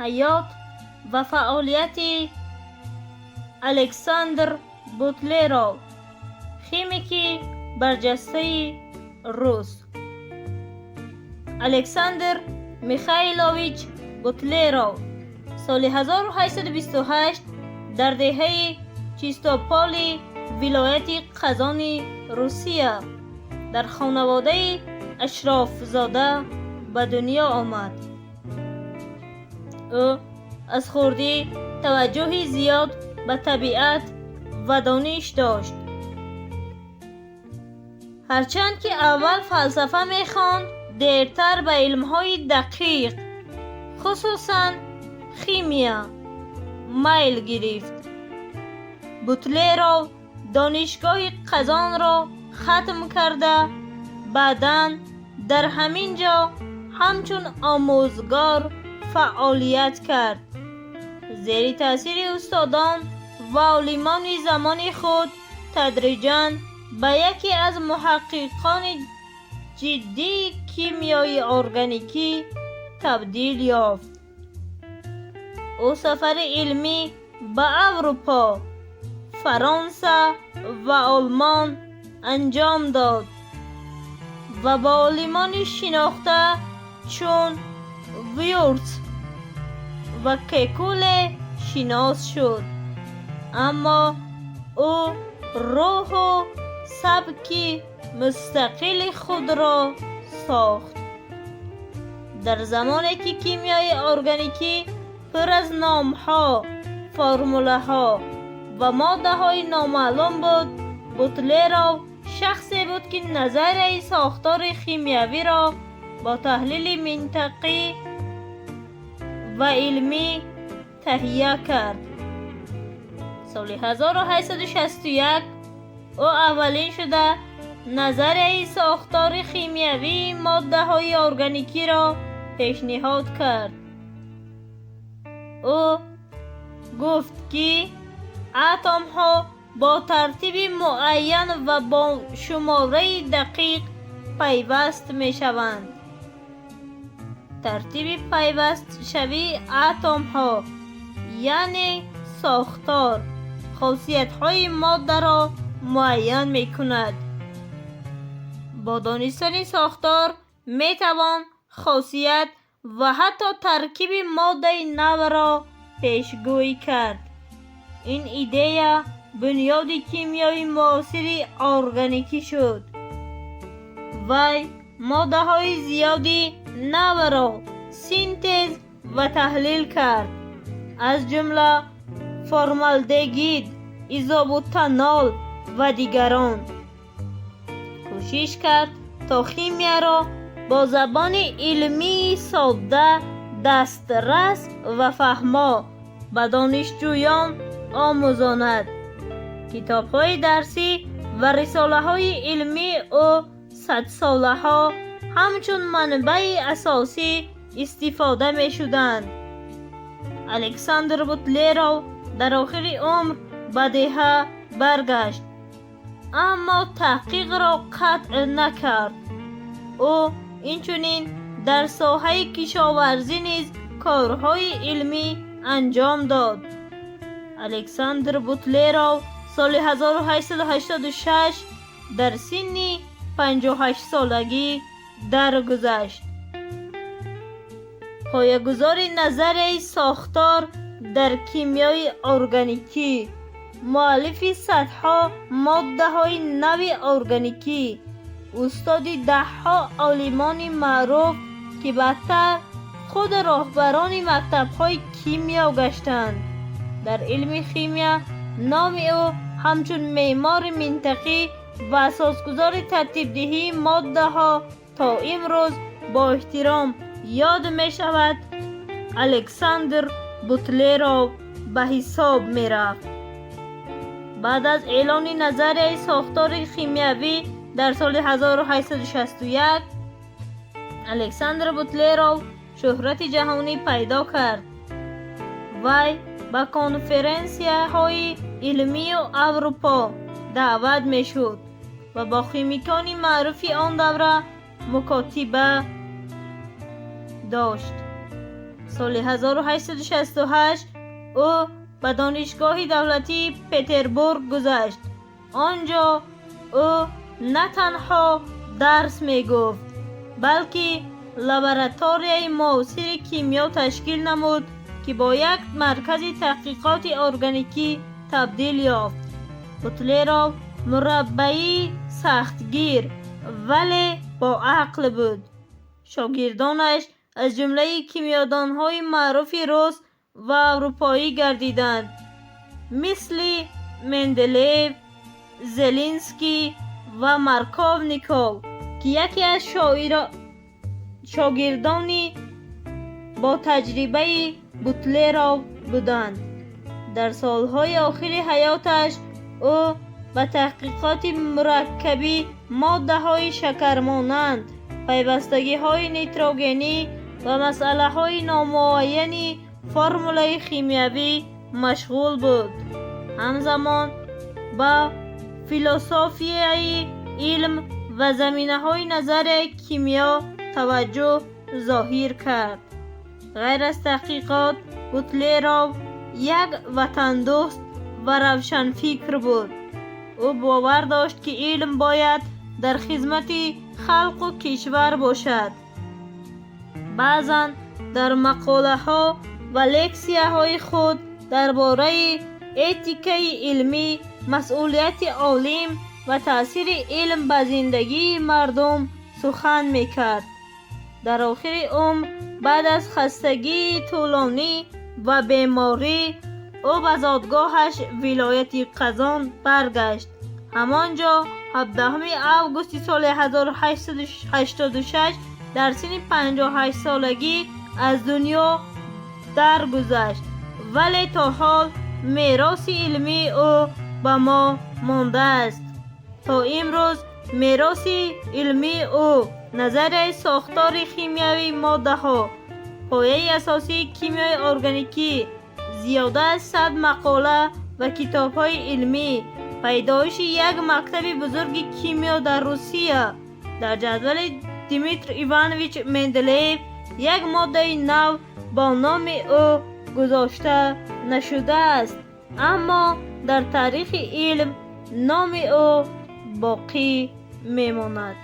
Ҳаёт ва фаъолияти Александр Бутлеров, химики барҷастаи рус. Александр Михайлович Бутлеров соли 1828 дар деҳаи Чистополи вилояти Қазони Русия дар хонаводаи ашрофзода ба дунё омад. Ӯ аз хурдӣ таваҷҷӯҳи зиёд ба табиат ва дониш дошт. Ҳарчанд ки аввал фалсафа мехонд, дертар ба илмҳои дақиқ, хусусан химия, майл гирифт. Бутлеров Донишгоҳи Қазонро хатм карда, баъдан дар ҳамин ҷо ҳамчун омӯзгор фаъолият кард. Зери таъсири устодон ва олимони замони худ тадриҷан ба яке аз муҳаққиқони ҷиддии кимиёи органикӣ табдил ёфт. Ӯ сафари илмӣ ба Аврупо, Фаронса ва Олмон анҷом дод ва бо олимони шинохта чун Вюртс ва Кекуле шинос шуд, аммо ӯ рӯҳу сабки мустақили худро сохт. Дар замоне ки кимиёи органикӣ пур аз номҳо, формулаҳо ва моддаҳои номаълум буд, Бутлеров шахсе буд, ки назарияи сохтори химиявиро бо таҳлили мантиқӣ ва илмӣ таҳия кард. Соли 1861 ӯ аввалин шуда назарияи сохтори химиявии моддаҳои органикиро пешниҳод кард. Ӯ гуфт, ки атомҳо бо тартиби муайян ва бо шумораи дақиқ пайваст мешаванд. Тартиби пайвастшавии атомҳо, яъне сохтор, хосиятҳои моддаро муайян мекунад. Бо донистани сохтор метавон хосият ва ҳатто таркиби моддаи навро пешгӯӣ кард. Ин идея бунёди кимиёи муосири органикӣ шуд. Вай моддаҳои зиёди навро синтез ва таҳлил кард, аз ҷумла формалдегид, изобутанол ва дигарон. Кӯшиш кард, то химияро бо забони илмии содда, дастрас ва фаҳмо ба донишҷӯён омӯзонад. Китобҳои дарсӣ ва рисолаҳои илмии ӯ садсолаҳо ҳамчун манбаи асосӣ истифода мешуданд. Александр Бутлеров дар охири умр ба деҳа баргашт, аммо таҳқиқро қатъ накард. Ӯ инчунин дар соҳаи кишоварзӣ низ корҳои илмӣ анҷом дод. Александр Бутлеров соли 1886 дар синни 58-солагӣ даргузашт. Поягузори назарияи сохтор дар кимиёи органикӣ, муаллифи садҳо моддаҳои нави органикӣ, устоди даҳҳо олимони маъруф, ки баъдтар худ роҳбарони мактабҳои кимиё гаштанд. Дар илми химия номи ӯ ҳамчун меъмори мантиқӣ ва асосгузори тартибдиҳии моддаҳо то имрӯз бо эҳтиром ёд мешавад. Александр Бутлеров ба ҳисоб мерафт. Баъд аз эълони назарияи сохтори химиявӣ дар соли 1861 Александр Бутлеров шӯҳрати ҷаҳонӣ пайдо кард. Вай ба конференсияҳои илмию Аврупо даъват мешуд ва бо химикони маъруфи он давра мукотиба дошт. Соли 1868 ӯ ба Донишгоҳи давлатии Петербург гузашт. Он ҷо ӯ на танҳо дарс мегуфт, балки лабораторияи муосири кимиё ташкил намуд, ки бо як маркази таҳқиқоти органикӣ табдил ёфт. Бутлеров мураббии сахтгир, вале боақл буд. Шогирдонаш аз ҷумлаи кимиёдонҳои маъруфи рус ва аврупоӣ гардиданд, мисли Менделеев, Зелинский ва Марковников, ки яке аз шогирдони ботаҷрибаи Бутлеров буданд. Дар солҳои охири ҳаёташ ӯ ба таҳқиқоти мураккаби моддаҳои шакармонанд, пайвастагиҳои нитрогенӣ ва масъалаҳои номуайяни формулаи химиявӣ машғул буд. Ҳамзамон ба философияи илм ва заминаҳои назарияи кимиё таваҷҷӯҳ зоҳир кард. Ғайр аз таҳқиқот, Бутлеров як ватандӯст ва равшанфикр буд. Ӯ бовар дошт, ки илм бояд дар хизмати халқу кишвар бошад. Баъзан дар мақолаҳо ва лексияҳои худ дар бораи этикаи илмӣ, масъулияти олим ва таъсири илм ба зиндагии мардум сухан мекард. Дар охири умр, баъд аз хастагии тӯлонӣ ва беморӣ, ӯ ба зодгоҳаш, вилояти Қазон, баргашт. Ҳамон ҷо 17 августи соли 1886 дар синни 58-солагӣ аз дунё даргузашт, вале то ҳол мероси илмии ӯ ба мо мондааст. То имрӯз мероси илмии ӯ, назарияи сохтори химиявии моддаҳо, пояи асосии кимиёи органикӣ, зиёда аз 100 мақола ва китобҳои илмӣ, пайдоиши як мактаби бузурги кимиё дар Русия, дар ҷадвали Дмитрий Иванович Менделеев як моддаи нав бо номи ӯ гузошта нашудааст, аммо дар таърихи илм номи ӯ боқӣ мемонад.